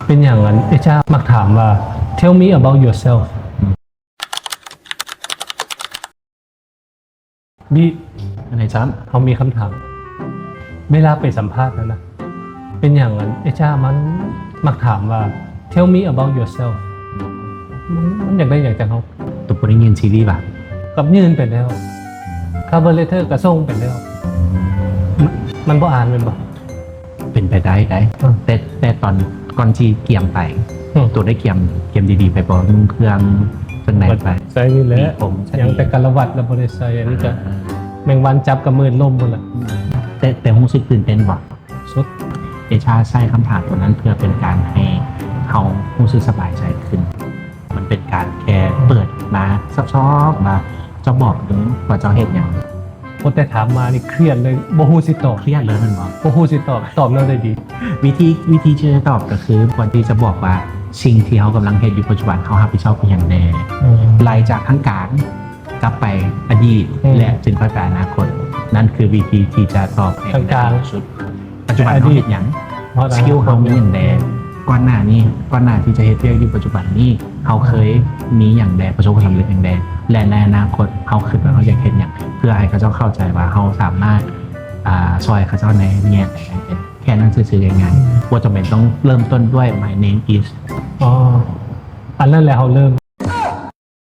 ເປັນຫຍັງອັນເອຈາມັກຖາມວ່າ "Tell me about yourself"? ບີ ອັນໃດຊັ້ນ? ເຮົາມີຄຳຖາມ ເວລາໄປສຳພາດນັ້ນນະ ເປັນຫຍັງອັນເອຈາມັນມັກຖາມວ່າ "Tell me about yourself"? ມັນ ມັນຢາກໄດ້ຫຍັງຈາກເຮົາ? ໂຕບໍ່ໄດ້ຍື່ນຊີວີຫວາ? ກັບຍື່ນໄປແລ້ວ cover letter ກໍສົ່ງໄປແລ້ວ ມັນ ມັນບໍ່ອ່ານແມ່ນບໍ່? ເປັນໄປໄດ້ໄດ໋ ອືມ ແຕ່ ແຕ່ຕອນກ່ອນທີ່ກຽມໄປ ອືມ ໂຕໄດ້ກຽມ ກຽມດີໆໄປບໍ່? ນຸ່ງເຄື່ອງຈັ່ງໃດໄປ? ໃສ່ນີ້ແຫຼະ ຫວີຜົມ ຍັງແຕ່ກາລະວັດລະບໍ່ໄດ້ໃສ່ ອັນນີ້ກະ ອ່າ ແມງວັນຈັບກະມືດລົ້ມພຸ້ນລະ. ແຕ່ ແຕ່ຮູ້ສຶກຕື່ນເຕັ້ນບໍ່? ສຸດ. ເອຈາໃຊ້ຄຳຖາມຕົວນັ້ນເພື່ອເປັນການໃຫ້ເຮົາຮູ້ສຶກສະບາຍໃຈຂຶ້ນ. ມັນເປັນການແຄ່ເປີດມາຊອບໆ ວ່າເຈົ້າບອກເບິ່ງວ່າເຈົ້າເຮັດຫຍັງ. ໂອ້ ແຕ່ຖາມມານີ້ຄຽດເລີຍ ບໍ່ຮູ້ຊິຕອບ. ຄຽດເລີຍແມ່ນບໍ່? ບໍ່ຮູ້ຊິຕອບ ຕອບແນວໃດດີ? ວິທີ ວິທີທີ່ຈະຕອບກໍຄື ຄວນທີ່ຈະບອກວ່າ ສິ່ງທີ່ເຮົາກຳລັງເຮັດຢູ່ປັດຈຸບັນ ເຮົາຮັບຜິດຊອບອີ່ຫຍັງແດ່? ອືມ ໄລ່ຈາກທາງກາງ ກັບໄປອະດີດ ອືມ ແລະ ຈຶ່ງຄ່ອຍໄປອະນາຄົດ. ນັ້ນຄືວິທີທີ່ຈະຕອບໃຫ້ ກາງໆ ງ່າຍທີ່ສຸດ. ປັດຈຸບັນເຮົາເຮັດຫຍັງ? ສະກິວເຮົາມີຫຍັງແດ່? ກ່ອນໜ້ານີ້ ກ່ອນໜ້າທີ່ຈະເຮັດວຽກຢູ່ປັດຈຸບັນນີ້ ເຮົາເຄີຍມີຫຍັງແດ່? ປະສົບຜົນສຳເລັດຫຍັງແດ່? ແລະ ໃນອະນາຄົດເຮົາຄິດວ່າເຮົາຢາກເຮັດຫຍັງ? ເພື່ອໃຫ້ເຂົາເຈົ້າເຂົ້າໃຈວ່າເຮົາສາມາດ ອ່າ ຊ່ອຍເຂົາເຈົ້າໃນແງ່ໃດໄດ້. ແຄ່ນັ້ນຊື່ໆ ງ່າຍໆ ບໍ່ຈຳເປັນຕ້ອງເລີ່ມຕົ້ນດ້ວຍ My name is. ອໍ ອັນນັ້ນແຫຼະເຮົາເລີ່ມ.